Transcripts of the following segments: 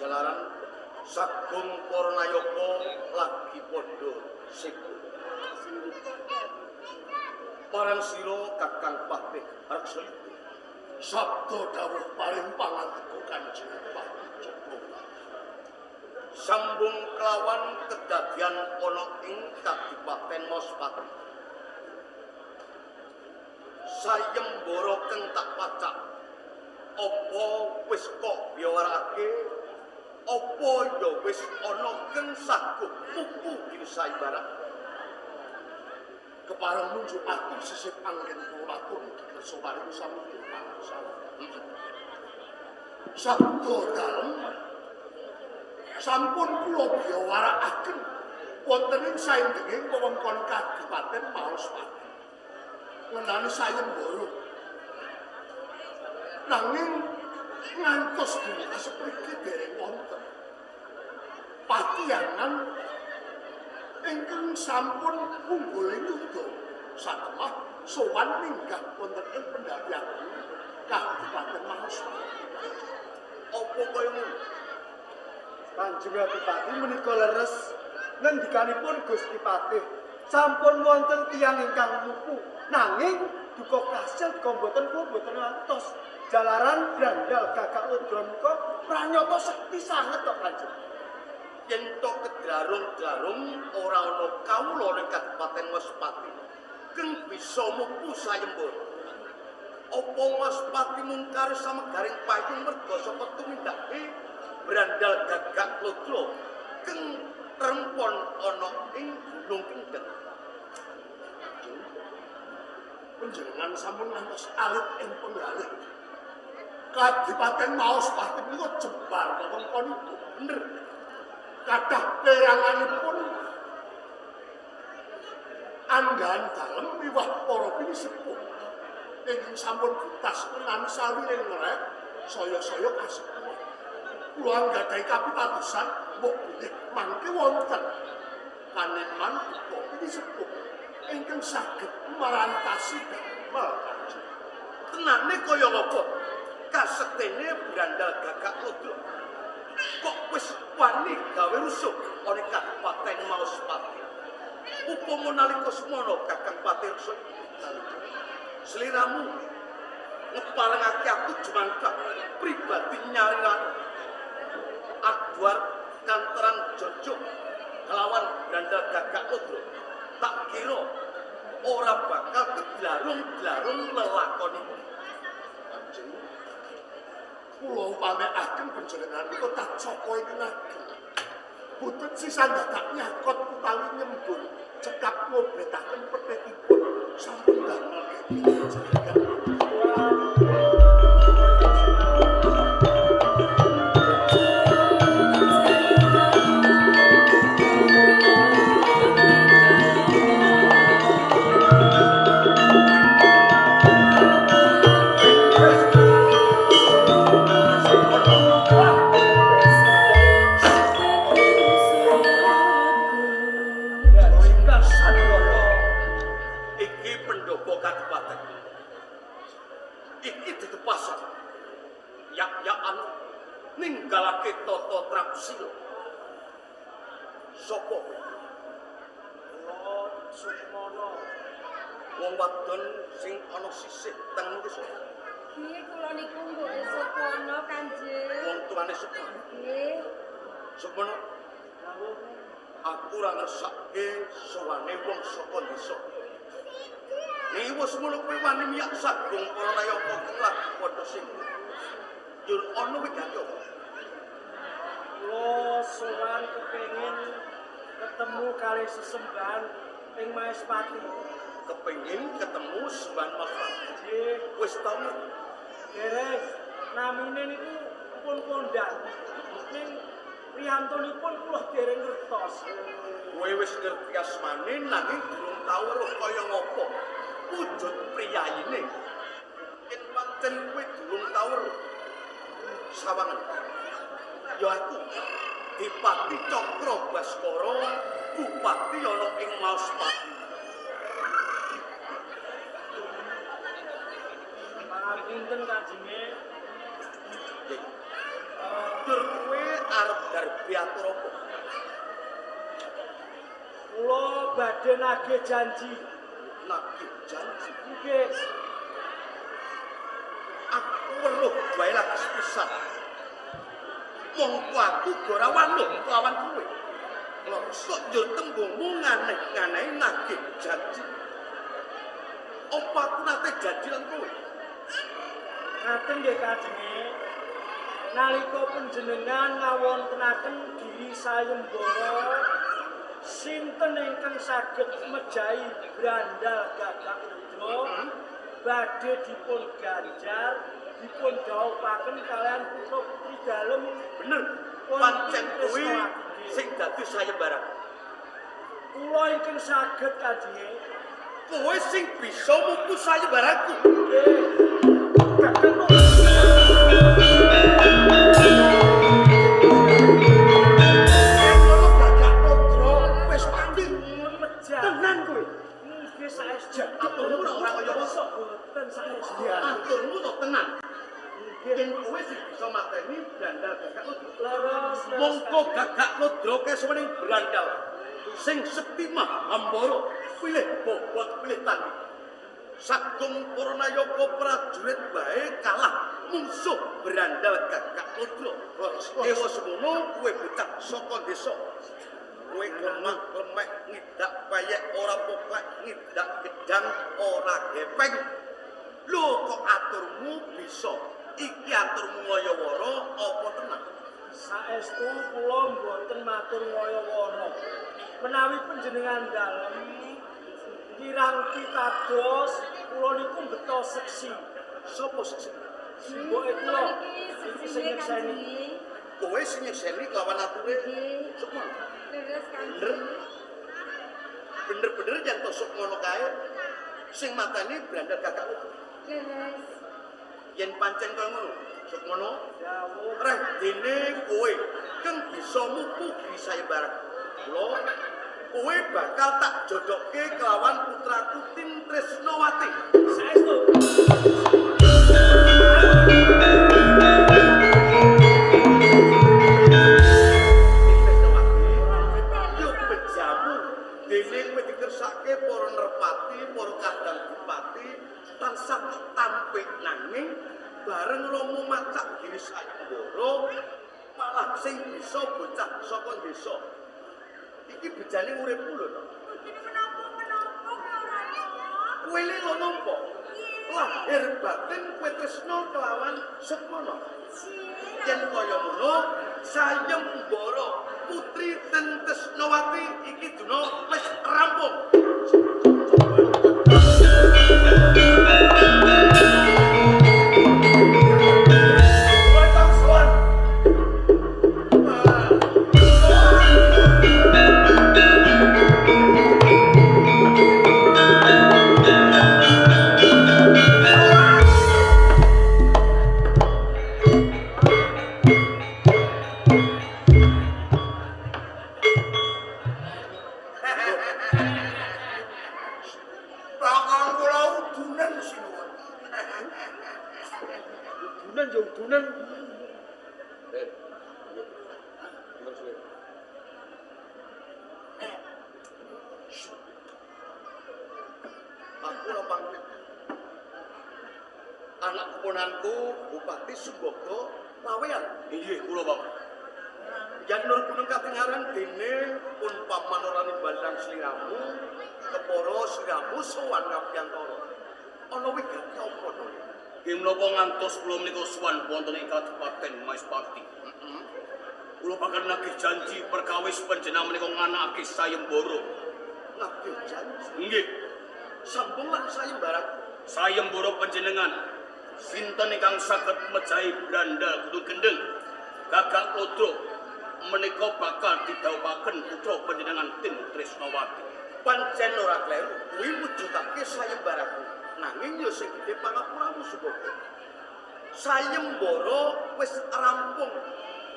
Jalaran sagung para nayaka lagi padha sibuk. Parang sira Kakang Patih Reksa. Sabda dawuh paring pangandika Kanjeng Adipati Cakra. Sambung kelawan kedadian ana ing Kadipaten Maospati. Sayembara keng tak pacak. Apa wis kok biyawarake? Apa ya wis ana keng saguh mupu sayembara? Kepareng nunjuk atur sisip anggen kula atur mugi kersa paring samudra pangsawa. Sabda dalem sampun kula biyawarakaken wonten ing saindenging wewengkon Kadipaten Maospati. Ngenani sayembara. Nanging ngantos dumugi sepriki dereng wonten patiyangan ingkang sampun unggul yuda satemah sowan minggah wonten ing pendhapi agung Kadipaten Maospati. Apa kaya ngono? Kanjeng Adipati menika leres ngendikanipun Gusti Patih sampun wonten tiyang ingkang mupu nanging duka kasil duka mboten kula mboten ngantos. Jalaran brandal gagak ludra menika pranyata sekti sanget tok Kanjeng. Yen to kedrarung-drarung ora ana kawula ning Kadipaten Maospati keng bisa mupu sayembara. Apa Maospati mungkar samegaring payung merga saka tumindake brandal gagak ludra keng rempon ana ing Gunung Kendeng? Panjenengan sampun ngantos alit ing penggalih. Kadipaten Maospati menika jembar wewengkonipun. Bener. Kathah peranganipun anggahan dalem miwah para pinisepuh ingkang sampun getas menawi sawiring ngrek saya-saya kasepuh. Kula anggadhahi kapitadosan mbok bilih mangke wonten kaneman duka pinisepuh ingkang saged marantasi damel Kanjeng. Tenane kaya ngapa kasektene brandal gagak ludra kok wis wani gawe rusuh ana Kadipaten Maospati. Upama nalika semono Kakang Patih Reksa sliramu ngeparengake aku jumangkah pribadi nyariran aduar kanteran jojo kelawan brandal gagak ludra, tak kira ora bakal kedlarung-dlarung lelakon iki. Kanjeng, kula upamekaken panjenengan menika tacaka ingkang ageng. Boten sisan dadak nyakot utawi nyembur cekap ngobetaken pethitipun sampun damel geger jenengan. Iki pendopo kadipaten. Iki ditepasan. Yak-yakan ninggalake tata trapsila. Sapa kowe? Kula Sukmana. Wong wadon sing ana sisih tengen iki sapa? Nggih, kula niku mboke Sukmana, Kanjeng. Wong tuane Sukmana. Nggih. Sukmana, aku ora ngersake sowane wong saka desa. Ning wis ngono kowe wani miyak sagung para nayaka kang lagi padha sing. Yur ana wigati apa? Kula sowan kepengin ketemu kalih sesembahan ing Maespati. Kepengin ketemu sembahan Maospati. Nggih, Wis tau ngerti? dereng namine niku pun kondang. Ning priyantunipun kula dereng ngertos. Kowe wis ngerti asmane nanging durung tau weruh kaya ngopo wujud priyayine. Yen pancen kowe durung tau weruh sawangan. Ya aku Dipati Cakra Baskara, bupati ana ing Maospati. Pangapunten Kanjenge. Tur kowe Arep darbe atur apa? Kula badhe nagih janji. Nagih janji? Nggih. Aku weruh wae lagi sepisan. Mongko aku ora wanuh kelawan kowe. Kok njur tembungmu nganeh-nganehi nagih janji. Apa aku nate janji lan kowe? Ngaten nggih Kanjenge. Nalika panjenengan ngawontenaken diri sayembara sinten ingkang saged mejahi Brandal Gagak Ludra badhe dipun ganjar dipun dhawuhaken kalian putra putri dalem. Bener, pancen kuwi sing dadi sayembara. Kula ingkang saged Kanjenge. Kowe sing bisa mupu sayembaraku. Nggih. Tenan kowe. Nggih saestu. Aturmu ora kaya mosok boten saestu. Aturmu to tenan. Yen kowe sing bisa mateni Brandal Gagak Ludra. Leres. Mongko Gagak Ludra kesuwening Brandal sing sekti Mahambara pilih bobot pilih tanding. Sagung para nayaka prajurit bae kalah mungsuh Brandal Gagak Ludra. Ewa semono kowe bocah saka desa. Kowe lemak-lemek ngidak payek ora poklek, ngidak gedang ora gepeng. Lho kok aturmu bisa? Iki aturmu ngayawara apa tenan? Saestu kula mboten matur ngayawara. Menawi panjenengan dalem kirang pitados kula niku beto seksi. Sopo seksi? Simboke kula iki sing nyekseni. Kowe sing nyekseni kelawan ature Sukma. Bener. Bener-bener yen to Sukmono kae sing mateni Brandal Gagak Ludra. Leres. Yen pancen kaya ngono, Sukmono, Dawuh. reh dene kowe kang bisa mupu giri sayembara. Kula kowe bakal tak jodohke kelawan putraku Tin Tresnawati. Saestu. Tin Tresnawati, yo bejamu dene kowe dikersake para nerpati, para kadang bupati tansah tampik nanging bareng romo macak giri sayembara malah sing bisa bocah saka desa. Iki bejane uripmu lho to. Mboten menapa-menapa ora. Kowe lho nampa. Lahir batin kowe tresna kelawan Sukmana. Yen kaya ngono, sayembara putri Tin Tresnawati iki dina wis rampung. Kula ingkang sowan. Bakal kula udunen sinuwun. Udunen ya udunen. Aku ora pamit. Anak keponanku Bupati Sumbogo Lawean. Inggih kula Bapak. Yen nur gunung katingaran dene pun paman ora nimbalan sliramu, kepara sliramu sowan ngabiyantara. Ana wigati apa to? Nggih menapa ngantos kula menika sowan wonten ing Kabupaten Maespati. Kula bakal nagih janji perkawis panjenengan menika nganakake sayembara. Nagih janji. Nggih, Sambung lan sayembara. sayembara panjenengan sinten ingkang saged mejahi Brandal Gunung Gendeng Gagak Ludra menika bakal didhawuhaken putra panjenengan Tin Tresnawati. Pancen ora kleru, kuwi mujudake sayembaraku. Nanging ya sing gedhe pangapuramu Sumbogo. Sayembara wis rampung.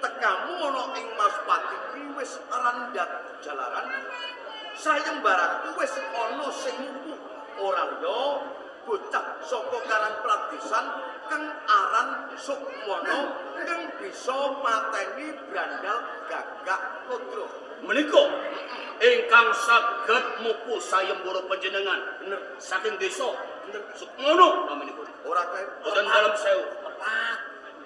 Tekamu ana ing Maspati iki wis randhat jalaran. Sayembaraku wis ana sing mupu. Ora liya bocah saka Karang Pradesan kang aran Sukmono kang bisa mateni Brandal Gagak Ludra. Menika ingkang saged mupu sayembara panjenengan. Bener saking desa. Bener Sukmono naminipun. Ora kleru. Boten dalem sewu. Tepat.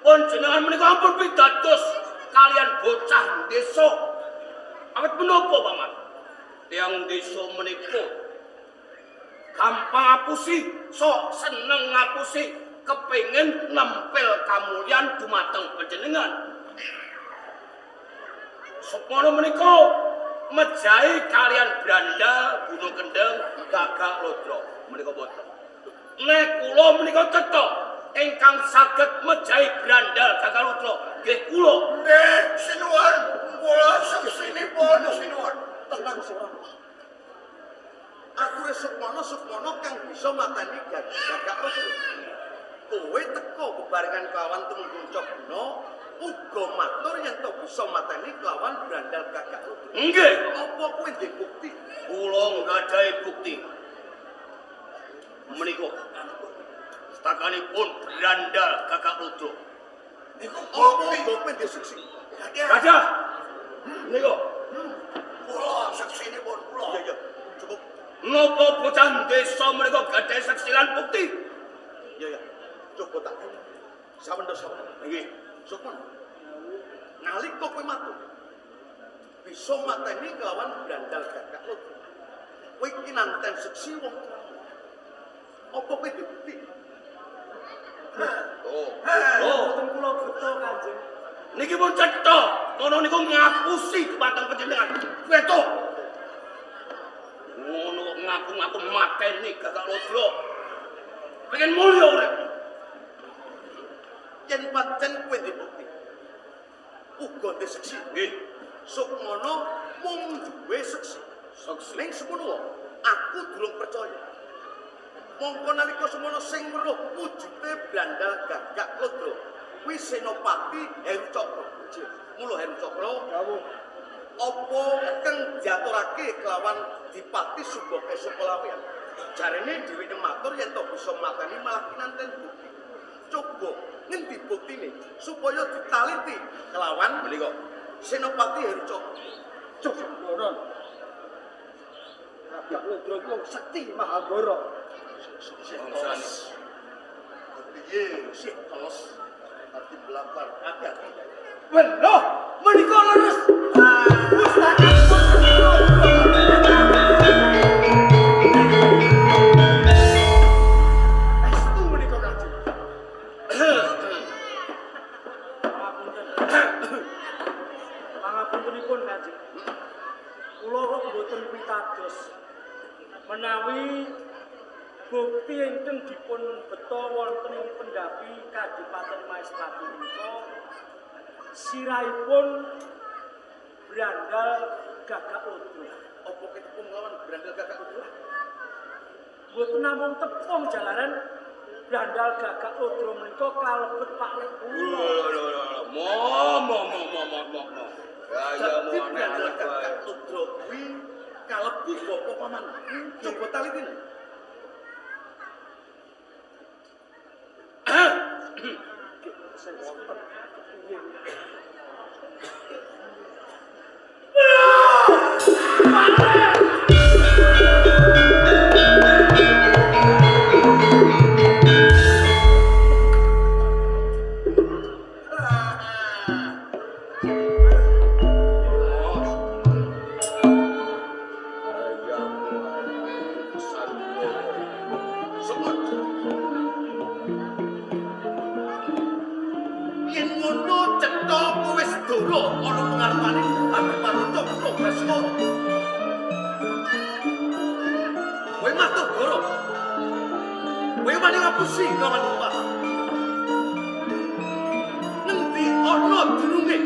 Panjenengan menika ampun pitados kalian bocah desa. Awit menapa, Paman? Tiyang desa menika gampang ngapusi, sok seneng ngapusi, kepengin nempel kamulyan dumateng panjenengan. Sukmono menika mejahi kalian Brandal Gunung Kendeng Gagak Ludra menika boten. Nek kula menika cetha ingkang saged mejahi Brandal Gagak Ludra nggih kula. Nggih, sinuwun, kula seksinipun sinuwun. Tenang seorang. Aku Sukmono, Sukmono kang bisa mateni Gagak Ludra. Kowe teko bebarengan kelawan Tumenggung Coguna uga matur yen to bisa mateni kelawan Brandal Gagak Ludra. Nggih. Apa kowe ndek bukti? Kula nggadahi bukti. Menika setakanipun Brandal Gagak Ludra. Niku Apa bukti. kowe ndek seksi? Gajah. Menika Kula seksinipun kula. Iya iya, cukup. napa bocah desa menika gadhahi seksi lan bukti? Iya iya. Coba tak. Sawenda-sawenda. Nggih. Sukmono. Nalika kowe matur bisa mateni kelawan Brandal Gagak Ludra. Kowe kinanten seksi wong tuamu. Apa kowe ndek bukti? Oh. Oh. Boten kula beto Kanjeng. Niki pun cetha, ngono niku ngapusi dumateng panjenengan. Beto. Ngono kok ngaku-ngaku mateni Gagak Ludra. Pengen mulya urip. Yen pancen kowe ndek bukti. Uga ndek seksi. Nggih. Sukmono mung duwe seksi. Seksi. Ning semono aku durung percaya. Mongko nalika semono sing weruh wujude Brandal Gagak Ludra kuwi Senopati Heru Cakra. Mula Heru Cakra Dawuh. apa kang diaturake kelawan Dipati Sumbakesa Pelawian. Jarene dheweke matur yen to bisa mateni malah kinanten bukti. Coba ngendi buktine supaya ditaliti kelawan Menika Senopati Heru Cakra. Cuk Sukmono. Gagak Ludra iku wong sekti Mahabara. bangsane. Piye sik teles arti belakang. Hati-hati. Weloh, menika leres. Pustakanipun Ludra. Estu menika Kanjeng. Pangapunten. Pangapuntenipun Kanjeng. Kula kok mboten pitados menawi bukti ingkang dipun beto wonten ing pendhapi Kadipaten Maespati menika sirahipun Brandal Gagak Ludra. Apa ketepung lawan Brandal Gagak Ludra? Mboten namung tepung jalaran Brandal Gagak Ludra menika kalebet Pak Lek kula. Lho lho lho. Mo mo mo mo mo mo. mo. Gaya Dadi mu Brandal aneh-aneh Gagak wae. Ludra kuwi kalebu bapa paman. Coba talitine. Sing wonten kepiye? Sukmono. Yen ngono cetha kowe wis doro ana pengarepane Adipati Cakra Baskara. Kowe matur doro. Kowe wani ngapusi lawan Bapak. Ngendi ana dununge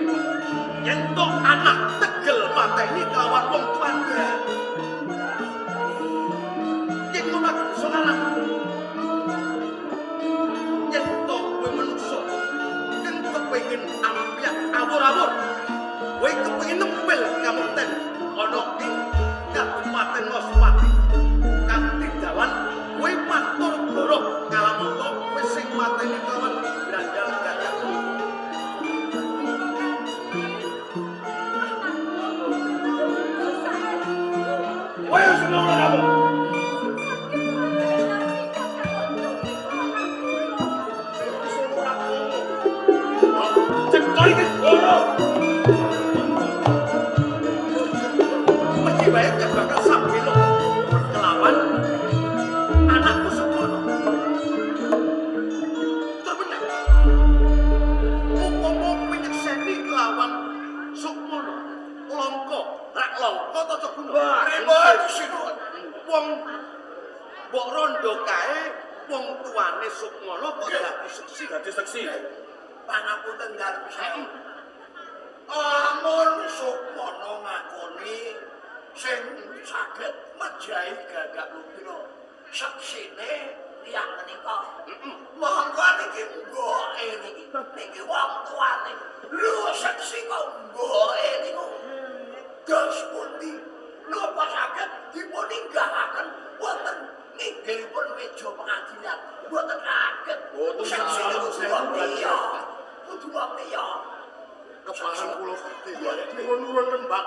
yen to anak tegel mateni kelawan wong tuane. Yen ngono aku bisa ngarang. Yen to kowe menungso kang kepengin ampyak awur-awur. Kowe kepengin nempel kamukten ana ing Kabupaten Maspati. Kanthi dawan kowe matur goro. Longko tata guna. Pripun sinuwun? Wong mbok rondo kae wong tuane Sukmana kok dadi seksi. Dadi seksi. Pangapunten dalem sewu. Amun Sukmana ngakoni sing saged mejahi Gagak Ludra, seksine tiyang menika. Monggo niki mboke niki. Niki wong tuane. Lho seksi kok mboke niku. Dos pundi? Napa saged dipuninggahaken wonten nginggilipun meja pengadilan? Mboten saged. Seksi niku wong liya. Kudu wong liya. Kepahan kula nuwun nembak.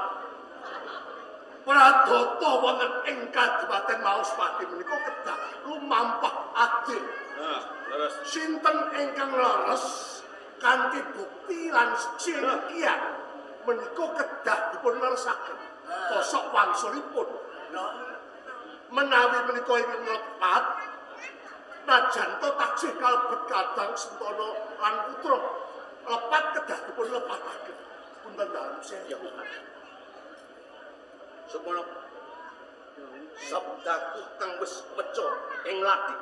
Pradata wonten ing Kadipaten Maospati menika kedah lumampah adil. Nah, leres. Sinten ingkang leres kanthi bukti lan seksi kian menika kedah dipun leresaken. Kosok wangsulipun. Menawi menika ingkang lepat najan to taksih kalebet kadang Sentana lan putra lepat kedah dipun lepataken. Punten dalem sewu. Sukmana, sabdaku kang wis peca ing lathi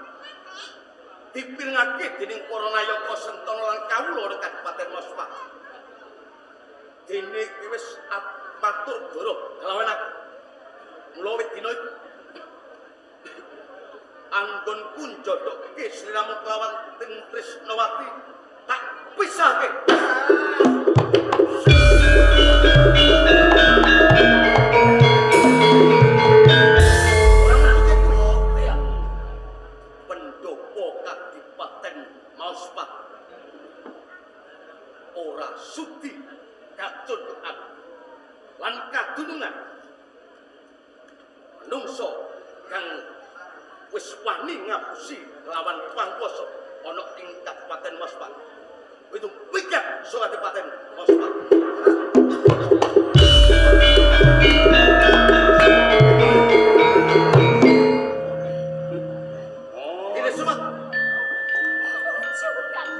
dipirengake dening para nayaka Sentana lan kawula ing Kadipaten Maospati. Dene kowe wis matur goro kelawan aku. Mula wit dina iku anggonku njodhokke sliramu kelawan Tin Trisnawati tak pisahke. Pendopo Kadipaten Maospati ora sudi kacudhukan lan kadunungan manungsa kang wis wani ngapusi lawan pangkuasa ana ing Kadipaten Maospati. Itu piket saka Kadipaten Maospati. Ini sumat.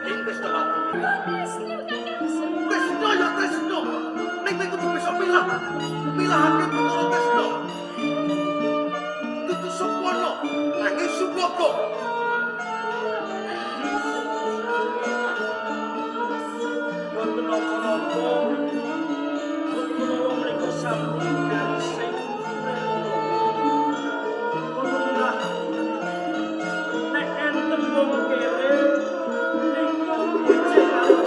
Ing Trisnawati. Tresno ya tresno. Ning kowe kudu bisa milah. Milahake perkara tresno. Dudu Sukmana nanging Sumbaga. Wonten napa-napa menawa menika sampun garising prento. Pemerintah nek enten wong kere niku becik karo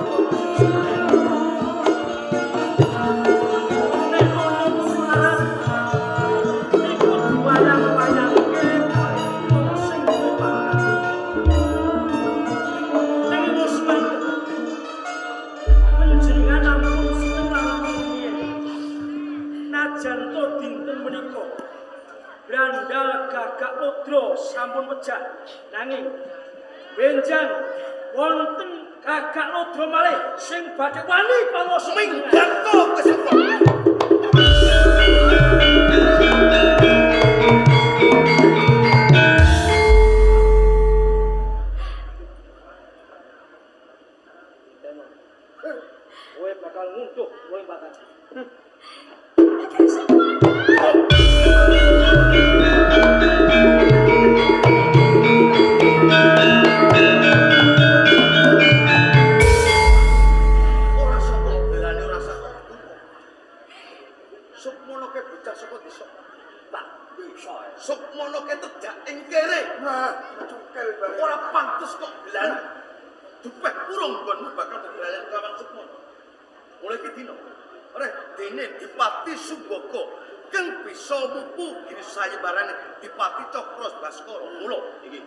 nek ana wong melarat niku diwayang-wayangke wong sing duwe pangkat. Ning wis panjenengan ampun seneng lan piye. Najan to dinten menika Brandal Gagak Ludra sampun pejah, nanging benjang wonten Gagak Ludra malih sing badhe wani panguwasa Minggat to kowe Sukmana. Kowe bakal ngunduh kowe bakal. Ora saka belane ora saka. Sukmana ke bocah saka desa. Tak bisa. Sukmana ke tejak ing kere. Nah, cungkel bareng. Ora pantes kok belane. Dupeh urung nggonmu bakal bebelayan kelawan Sukmana. Mulai iki dina, reh dene Dipati Sumbaga kang bisa mupu giri sayembarane Dipati Cakra Baskara. Mula iki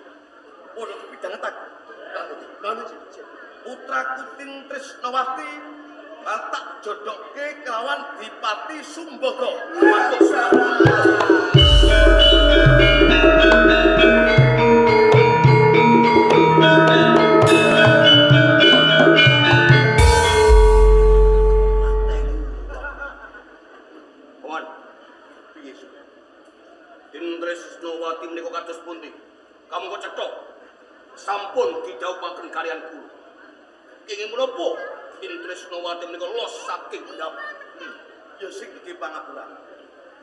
padha pidhangetak. Putraku Tin Trisnawati tak jodhokke kelawan Dipati Sumbaga. Kawan, Piye Sukmana? Tin Trisnawati menika kados pundi? Kamu kok cetha? Sampun didhawuhaken kaliyan kula. Kenging menapa Tin Trisnawati menika los saking pendhap? Ya sing gedhe pangapura.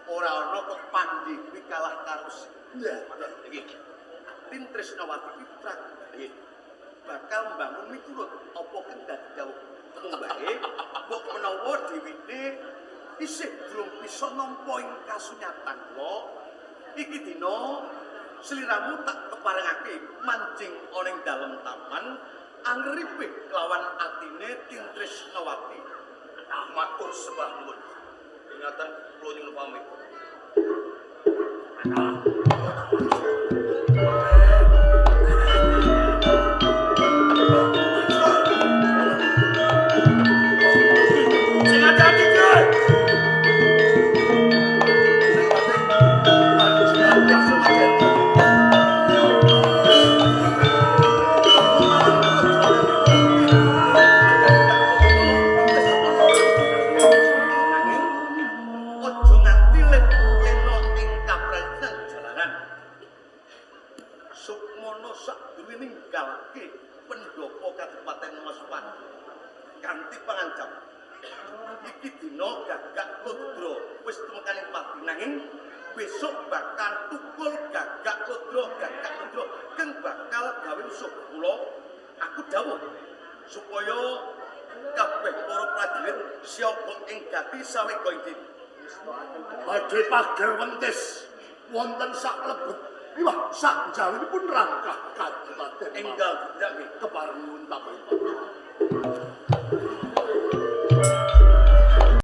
Ora ana kok Pandi kuwi kalah karo Iya. Iki. Tin Tresnawati kuwi putraku. Nggih. Bakal mbangun miturut apa kang dadi dawuh mumbahe mbok menawa dheweke isih durung bisa nampa ing kasunyatan kula. Iki dina sliramu tak keparengake mancing ana ing dalem taman angripe kelawan atine Tin Tresnawati. Matur sembah nuwun. Ingatan kula nyuwun pamit. Sing ati-ati, Jul. Aja nganti leno ing kapranan jalaran. Sukmono sadurunge ninggalke pendopo Kabupaten Maspati kanthi pangancam. Iki dina Gagak Ludra wis tumekaning pati nanging besok bakal tukul Gagak Ludra, Gagak Ludra keng bakal gawe musuh kula. Aku dawuh supaya kabeh para prajurit siaga ing gati sawega ing diri. Badhe pager wentis wonten sak lebet. Iwah sak jawinipun rangkah kabupaten Enggal tindak nggih. Kepareng nyuwun tambahi.